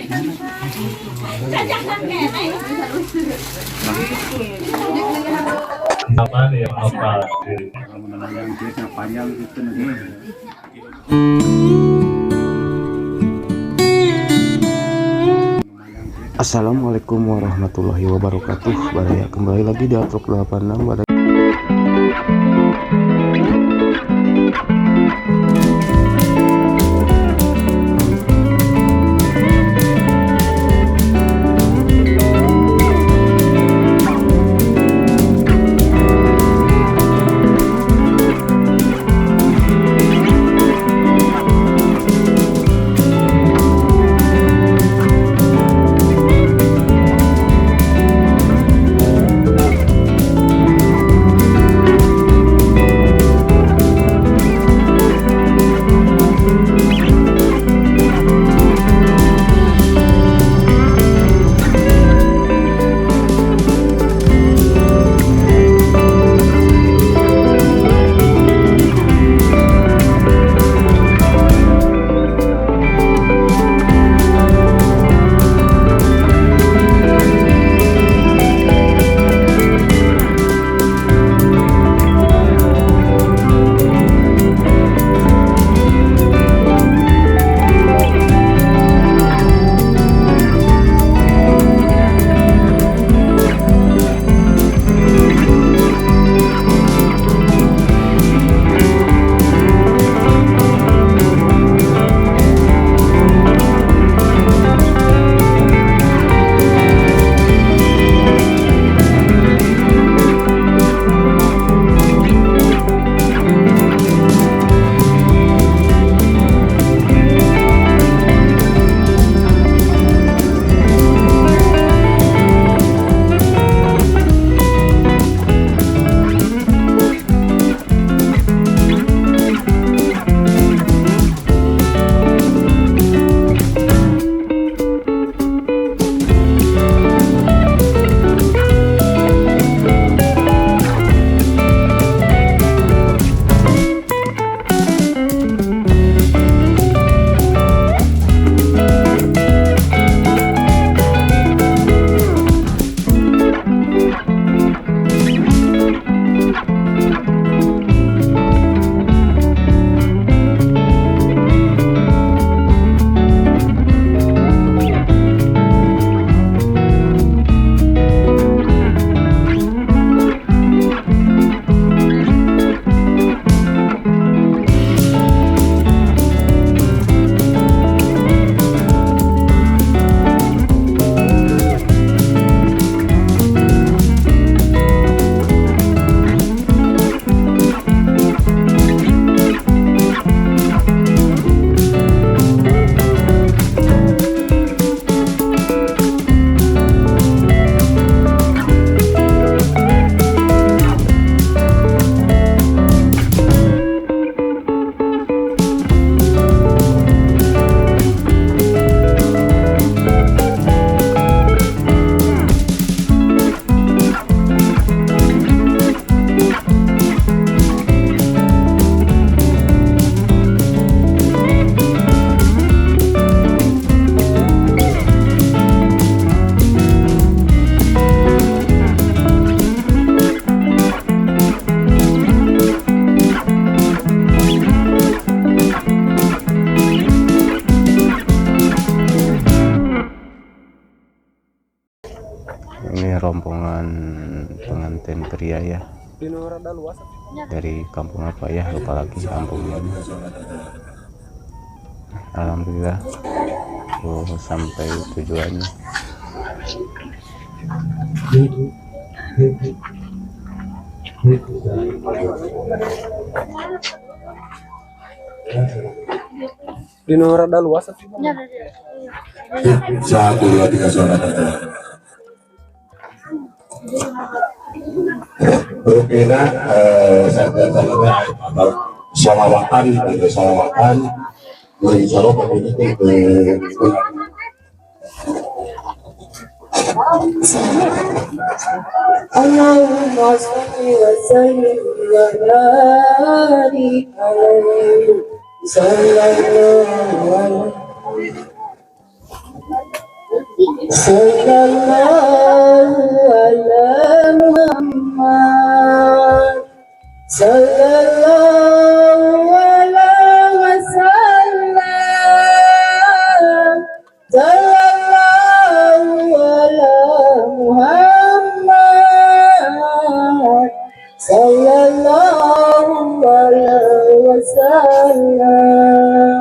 Apa ya apa? Yang panjang gitu. Assalamualaikum warahmatullahi wabarakatuh. Baraya, kembali lagi di Atrok 86 Baraya. Ini rombongan pengantin pria ya, dari kampung apa ya, lupa lagi kampungnya. Alhamdulillah sampai tujuannya. Di rada luas. Satu, dua, tiga, suara. Oke, nah, saya sholawatan, sholawatan, Allahumma sholli wa sallim wa barik alaihi sallallahu alaihi. Sallallahu ala Muhammad. Sallallahu alaihi wasallam. Sallallahu ala Muhammad. Sallallahu alaihi wasallam.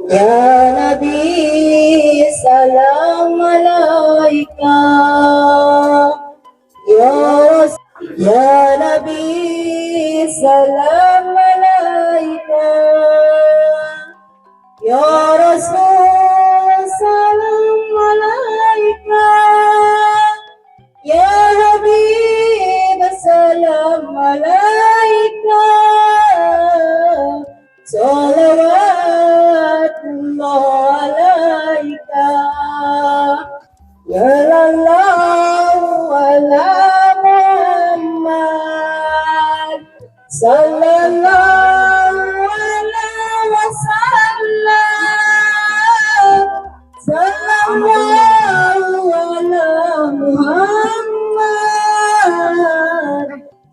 Ya Nabi, salam alaika. Ya Ya Nabi, salam alaika. Ya Rasul, salam alaika. Ya Habib, salam alaika. Salawatullah alaika. Sallallahu ala Muhammad. Sallallahu alaihi wasallam. Sallallahu ala Muhammad.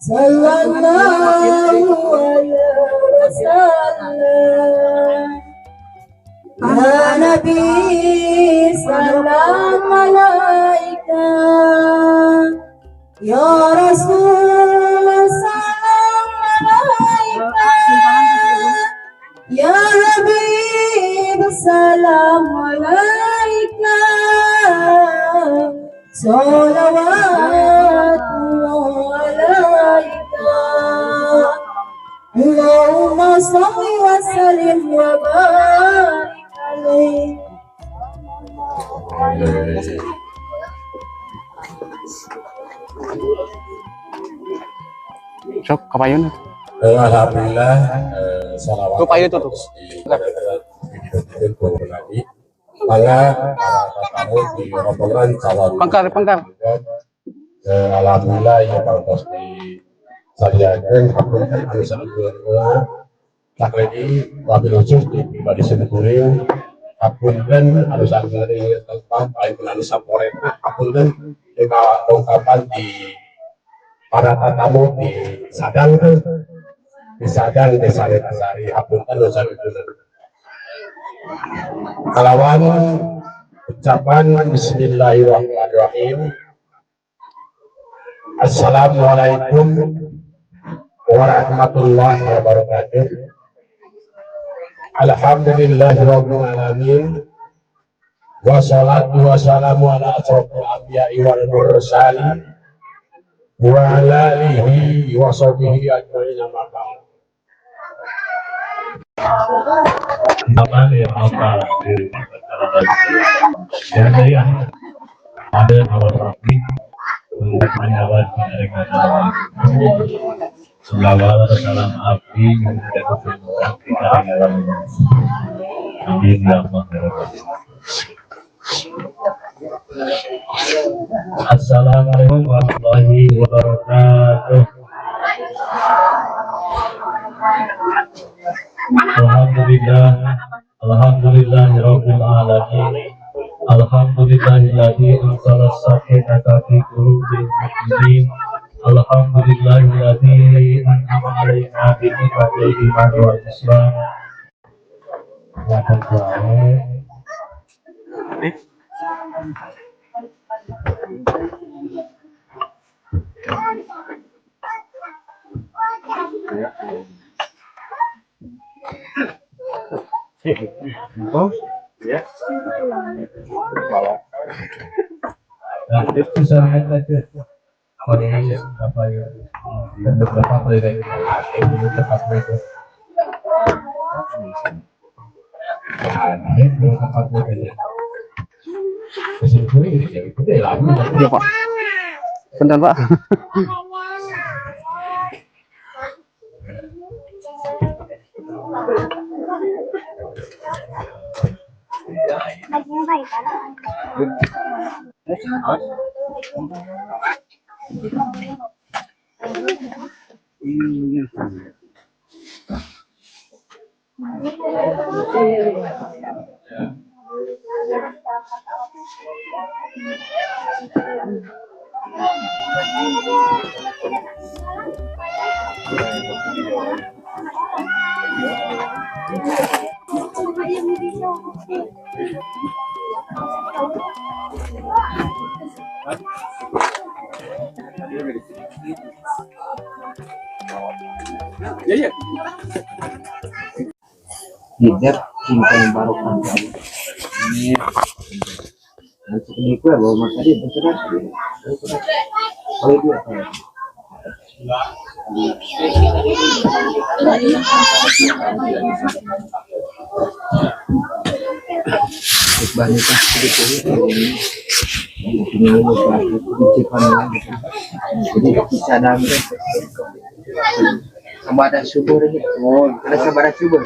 Sallallahu alaihi wasallam. Ya Nabi, salam alaika. Ya Rasul, salam alaika. Ya Habib, salam alaika. Salawatullah alaika. Allahumma salli wa sallim wa barik alaihi. Sok kapayun. Alhamdulillah, salawat Tuh, payun tuh, tuh. Di lagi. Mangga para tamu di rombongan calon. Pangkar, pangkar. Alhamdulillah ya parantos disadiakeun, hapunten anu saeunggeuna sakledi, wabil khusus di pribadi simkuring, hapunten anu saeunggeuna tentang paling anu samporetna, hapunten dongkapan di para tatamu di Sadang, di Sadang Desa Nekasari, hapunten anu saeunggeuna. Kalawan ucapan Bismillahirrahmanirrahim. Assalamualaikum warahmatullahi wabarakatuh. Alhamdulillahirabbil alamin. Wassalatu wassalamu ala asrofil anbiya'i wal mursalin wa ala alihi wa sahbihi ajma'in, amma ba'd. Apa ya, apa ya, ya ada awal rapi untuk menyawat mereka. Selawat salam api. Amin ya Allah ya Rabbal. Assalamualaikum warahmatullahi wabarakatuh. Alhamdulillah, Alhamdulillahirabbil alamin. Alhamdulillahilladzi anzala as-sakinata fi qulubil mu'minin. Alhamdulillahilladzi an'ama alaina bi ni'matil iman wal islam. Wa Oh, ya. Nah, itu sangat aja. Apa ya? Dan beberapa kali ini tempat mereka. Ini tempat mereka. Kesimpulannya ini ya, itu lagi. Iya, Pak. Bentar, Pak. Hijab cinta yang barokah ya Allah. Amin. Nanti ini gue bawa makan dia bentar. Boleh dua. Jadi sabada subuh ini. Oh, ada sabada subuh.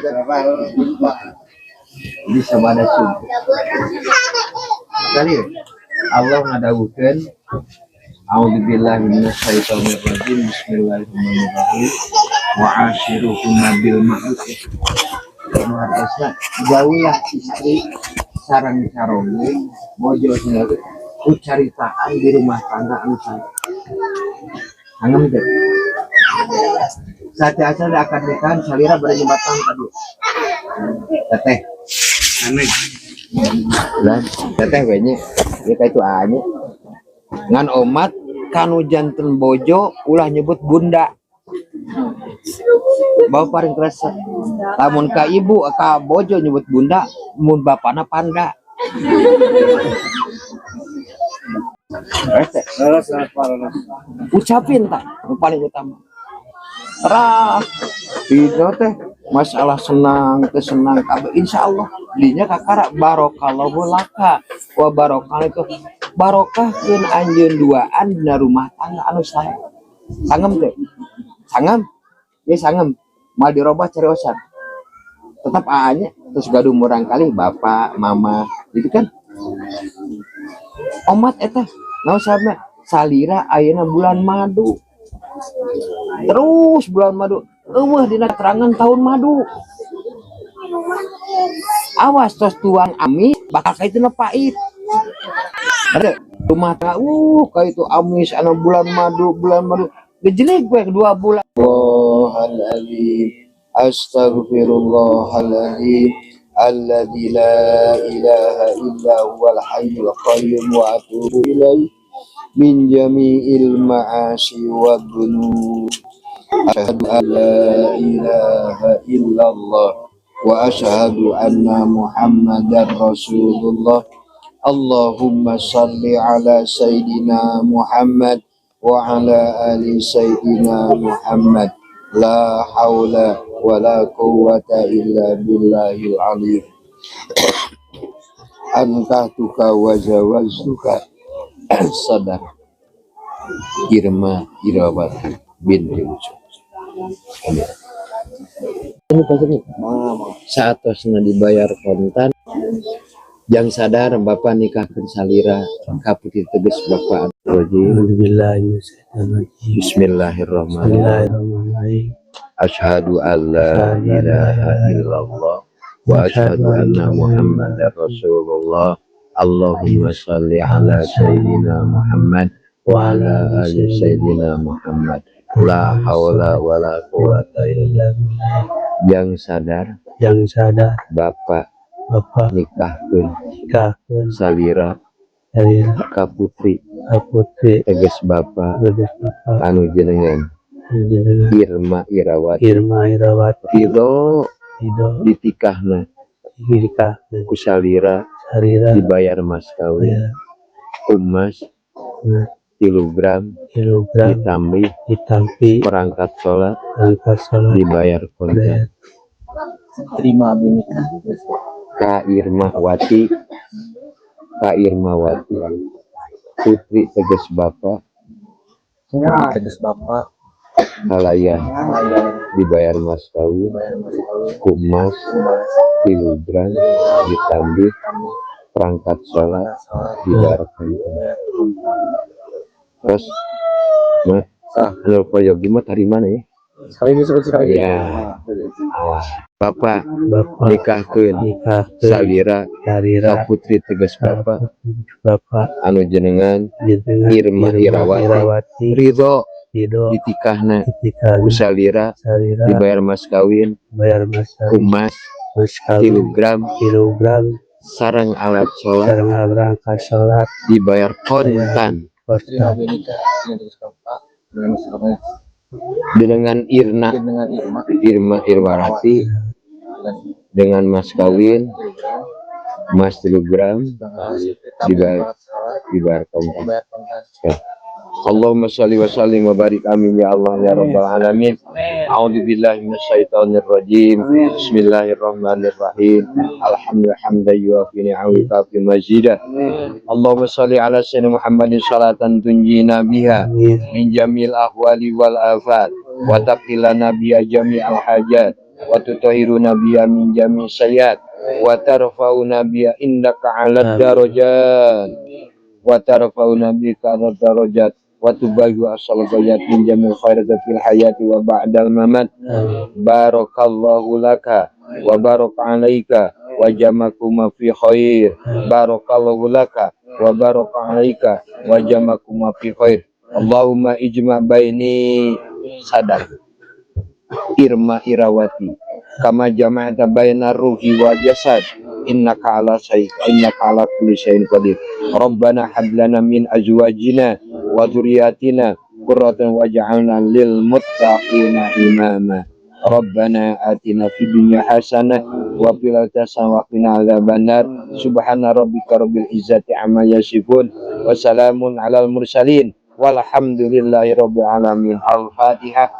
Jadi sabada subuh. Kali Allah ngadawuhkeun, A'udzubillahi minasyaitonirrajim. Bismillahirrahmanirrahim. Wa ashiruhunna bil ma'ruf. Nu hartosna jauhlah istri sareng caroge bojo sendiri ku caritaan di rumah tangga anu sae. Angem teh. Saat acan akad nikahan salira bade nyebatan tadi. Teteh. Aneh. Lah, teteh we nya. Ieu ka itu anya. Ngan omat kanu janten bojo ulah nyebut bunda. Bawa paling kerasa. Lamun ka ibu ka bojo nyebut bunda, mun bapana panda. Ucapin tak yang paling utama. Terah, itu teh masalah senang teh senang kabeh insyaallah dinya kakara barokallahu laka wa barokah itu barokah keun anjeun duaan dina rumah tangga anu sae. Sangem teh. Sangem. Ye sangem. Mal dirobah cariosan. Tetap aa-nya terus gaduh murang kali bapak, mama, gitu kan. Omat eta naon sababna salira ayeuna bulan madu. Terus bulan madu eueuh dina keterangan tahun madu. Awas tos tuang amis bakal ka itu pait. Ada rumah tangga ka itu amis anu bulan madu gejelig we 2 bulan. Allahal-azim astaghfirullahalazim alladzi la ilaha illa huwal hayyul qayyum wa atubu ilaihi min jami'il ma'asi wad-dhunub. Asyhadu an la ilaha illallah wa asyhadu anna Muhammadar Rasulullah. Allahumma salli ala sayyidina Muhammad wa ala ali sayyidina Muhammad. La haula wa la quwwata illa billahil azim. Ankahtuka wa zawajtuka sadar Irma Irawati binti Ucu. Ini pasangnya. Saat tosna dibayar kontan, jang sadar bapak nikahkeun salira ka putri tegas bapak. Bismillahirrahmanirrahim. Asyhadu an la ilaha illallah wa asyhadu anna Muhammadar Rasulullah. Allahumma shalli ala sayyidina Muhammad wa ala ali sayyidina Muhammad. La haula wala quwata illa billah. Jang sadar, Jang sadar bapak bapak nikahkeun nikahkeun salira salira ka putri ka putri tegas bapak tegas bapak anu jenengan jenengan Irma Irawati. Irma Irawati. Ridho Ridho ditikahna dinikahkeun ku salira salira dibayar mas kawin ya, emas 3 gram kilogram ditambih ditampi perangkat sholat perangkat sholat dibayar kontan. Terima abdi nikah. Ka Irma Wati, Ka Irma Wati, putri tegas bapak, Tegas bapak halayah dibayar mas kawin ku emas 3 gram ditambih perangkat sholat dibayar kontan. Terus, nah, anu yogi mah tadi mana ya? Sekali ini sebut sekali. Ya, awas. Bapak Bapak nikahkeun nikahkeun salira salira ka putri teges Bapak Bapak anu jenengan jenengan Irma Irawati Irawati ridho ridho ditikahna ditikahna ku salira salira dibayar mas kawin bayar mas ku emas mas kawin 3 gram 3 gram sareng alat sholat sareng rangka salat dibayar kontan. Kontan. Dengan Irna Irma Irwarati dengan mas kawin emas 3 gram dibayar dibayar kontan ya. Allahumma shalli wa sallim wa barik, amin ya Allah ya rabbal alamin. A'udzu billahi minasyaitonir rajim. Bismillahirrahmanirrahim. Alhamdulillah hamdan yuafi ni'amahu wa yukafi mazidah. Allahumma shalli ala sayyidina Muhammadin salatan tunjina biha Amin. Min jamil ahwali wal afat wa taqilana biha jami'al hajat wa tutahhiruna biha min jami' sayyiat wa tarfa'una biha indaka 'alad Amin. Darajat wa tarfa'una bika 'alad darajat wa tubayyu asal ghayat min jamil khairat fil hayati wa ba'dal mamat. Amin. Barakallahu laka wa baraka alaika wa jamakuma fi khair. Barakallahu laka wa baraka alaika wa jamakuma fi khair. Allahumma ijma baini sadar Irma Irawati kama jama'ta baina ruhi wa jasad innaka ala syai innaka ala kulli syai'in qadir. Rabbana hab lana min azwajina wa dzurriyyatina qurratan waj'alna lil muttaqina imama. Rabbana atina fid dunya hasanah wa fil akhirati hasanah wa qina adzabannar. Subhana rabbika rabbil izzati amma yasifun wa salamun alal mursalin walhamdulillahi rabbil alamin. Al-fatihah.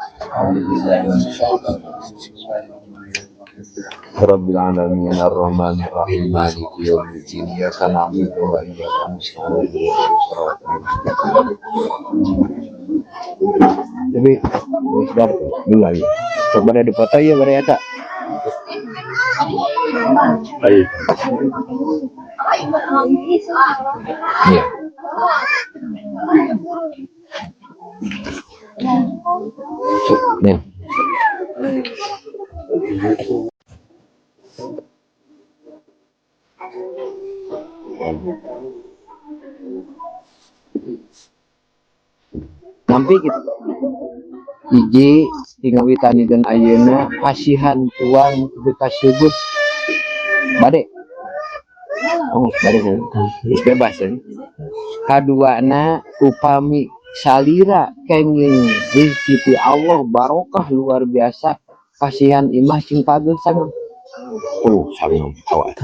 Rabbil alamin arrahmanir rahim maliki yaumiddin iyyaka na'budu wa iyyaka nasta'in. Tapi sudah dulu lagi. Coba ada dipoto ya bare eta. Baik. Iya. Nih. Nampi gitu. Hiji ti ngawitan dinten ayeuna pasihan tuang bekas subuh. Bade. Oh, bade geus bebas ya. Kaduana, upami salira kenging rezeki ti Allah barokah luar biasa, pasihan imah cing pageuh sangat. Oh, sangat awas.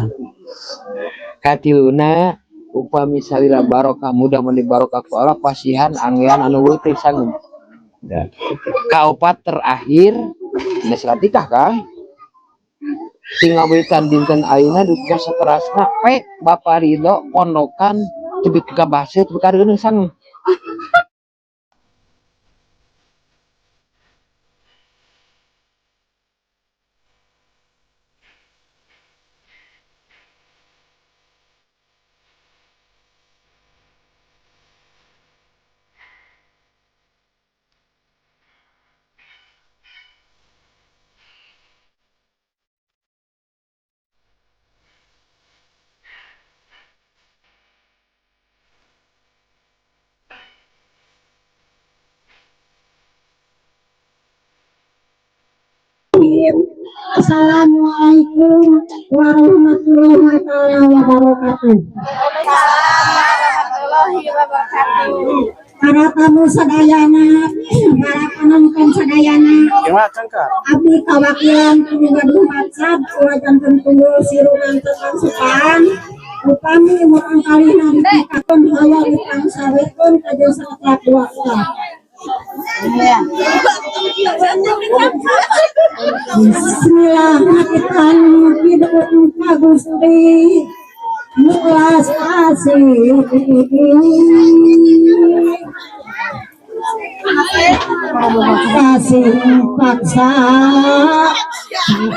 Katiluna, upami salira barokah mudah meni barokah ku Allah, pasihan anggean anu leutik sangat. Ya. Kaopat terakhir geus tikah kah? Ti ngawitan dinten ayeuna dugi ka saterasna pe Bapak Ridho pondokan tepi ka baseuh tepi ka reuneuh sange. Assalamualaikum warahmatullahi taala wabarakatuh. Warahmatullahi wabarakatuh. Para tamu sadayana, para penonton sadayana, abdi kawakilan gaduh maksad ulah janten tunggul sirungan tentang sukaan upami murang kalihna ditikakeun hoyong dipangsawitkeun ka saketlap waktu. Bismillah ngakitan kidung ka Gusti mulas asih kasih paksa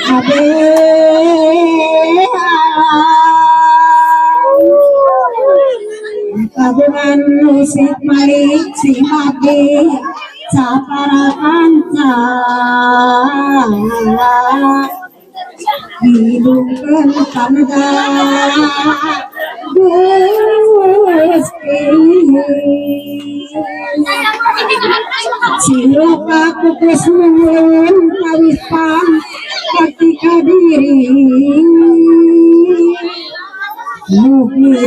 kabeh kagungan musik malik simati sapara kanca. Hidupkan tanda Gusti Siroka kukus nulun kawisan ketika diri Mugi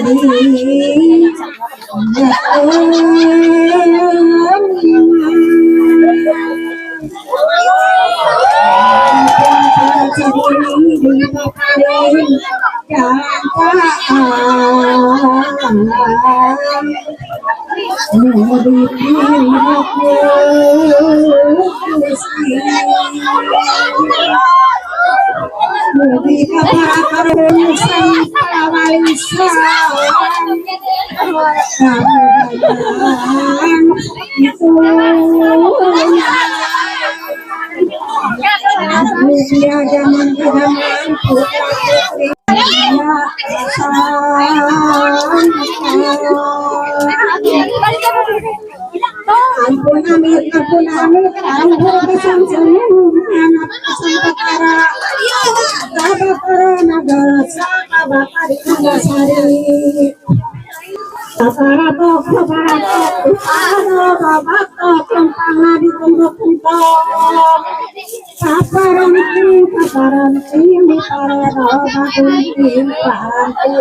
Ampun amit, ampun amit, ampun anak kesempatara, kabakara nagara, sakabakari nagasari. Kaparatok, kaparatok, kaparatok, kempangna ditumbuk-tumbuk. Kaparanti, kaparanti, paranti, paranti,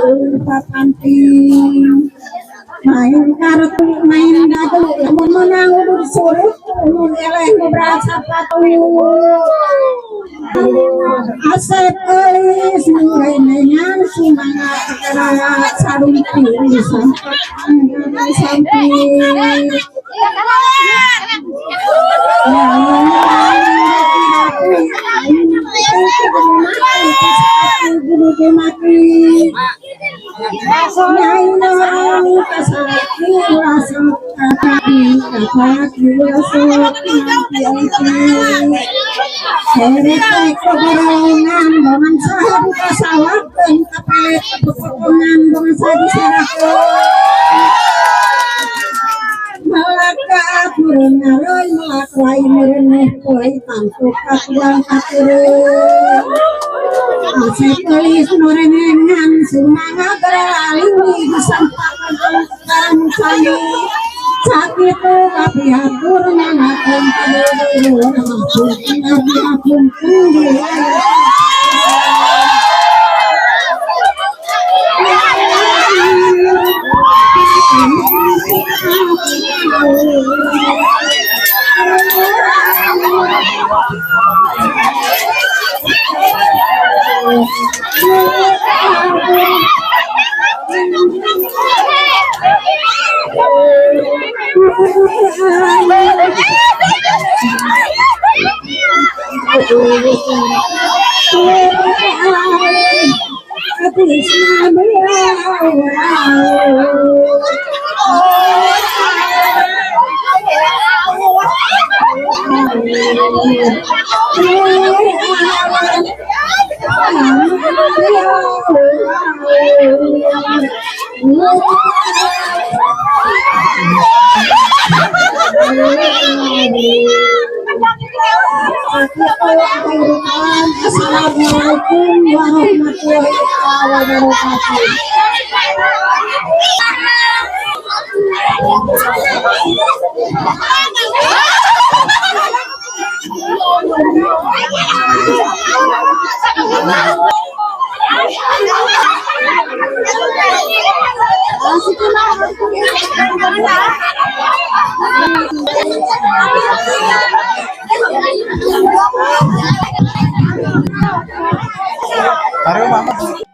paranti. Main kartu, main dadu, lamun menang udah disuruh, lamun eleh ngobral sapatu. Asep elis nurenengan sumanga kera sarung tiri sampai sampai. Malaka murungaroy malakway mereneh koy tantu katulang katurun Asep elis norenengan sumanga geraliwi disampakan kamu sakitu kapihatur nangaken kadulur ampun Assalamualaikum warahmatullahi wabarakatuh. Taruh mama.